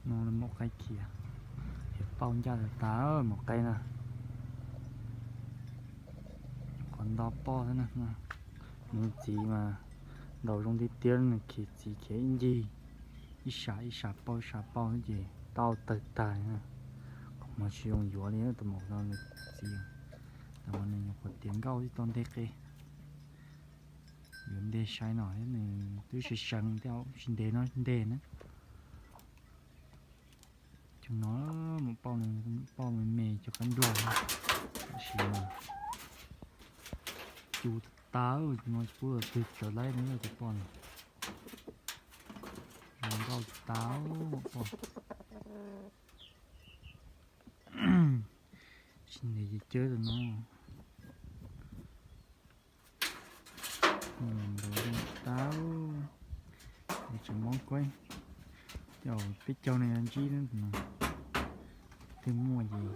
Maum qaib khiav, khiav pauj ncaj tas tas maum qaib na. Qhov nto poj xwb na. Nws txiv mas ntaus zoo tiag tiag, nws khiav txiv khiav ib ncig, ib sab ib sab pauj ib sab pauj xwb ces tau tawg tag. Qhov muag tsis zoo yuav li tus maum no nws txiv. Tab mas nws nyuam qhuav tiav nkauj tib tau ntej qe. Yuav ntej sai no thiab nws twb seev seev thiab, tsis ntev no ntej na. Cov no, maum pauj, pauj me me cov qab nruas no. Tam sim no cus tas tas, no tsis pub twg tsawv laib no cov poj no. Zoo nkauj tas tas, maum pauj. Tsis ntev ces cawb tus no. Ntaus zoo tas, es tseem mob kuab. Cov peb caug no yog ntsib no. Twg muaj ces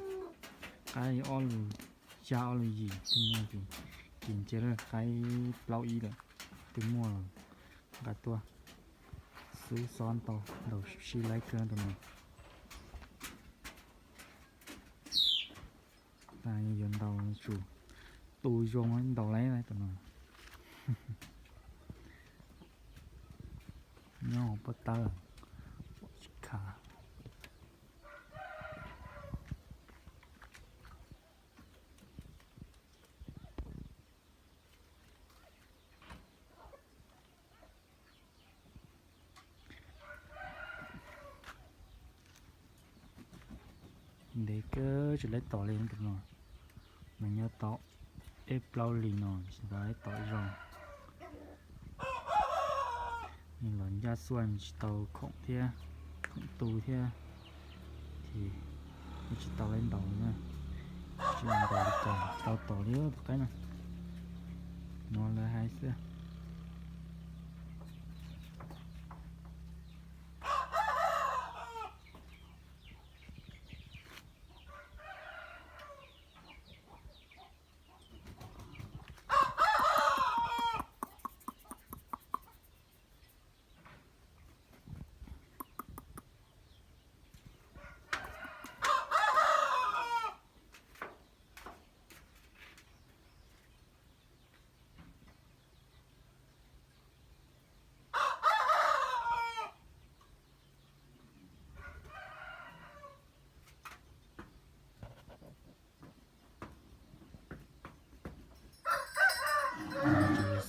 qaib ob lus xya ob lus yim, twg muaj ces, ces nce lawm qaib plaub ib lawm. Twg muaj los nqa tuaj xub xob ntau, ntaus sib laib kawg tus no. Tas yuav ntaus tsum tu zoo ntaus laib tus no. Nyob hauv pob tawb, pom tsis khav. Ntev kawg tsis laib tom li tus no. Mas nyob tom eb plaub hlis no tsis tau laib tom zoo. Nws los ncaj xuaj tsis tau khoom thiab, khoom tu thiab, ces tsis tau laib ntaus na. Tsis ntaus li cas, tsis tau tom li tus qaib no. No lawv hais xwb.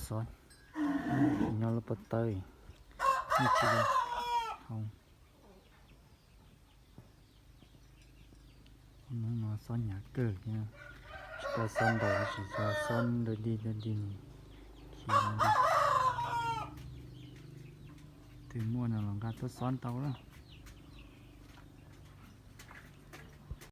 Xob nyob lub pob tawb, nws tsis hau. Hnub no xob hnyav kawg thiab, tsis tau xob ntaus, tsis tau xob nrog dig nrog dig, khiav. Twg muaj no los nqa tuaj xob ntau na.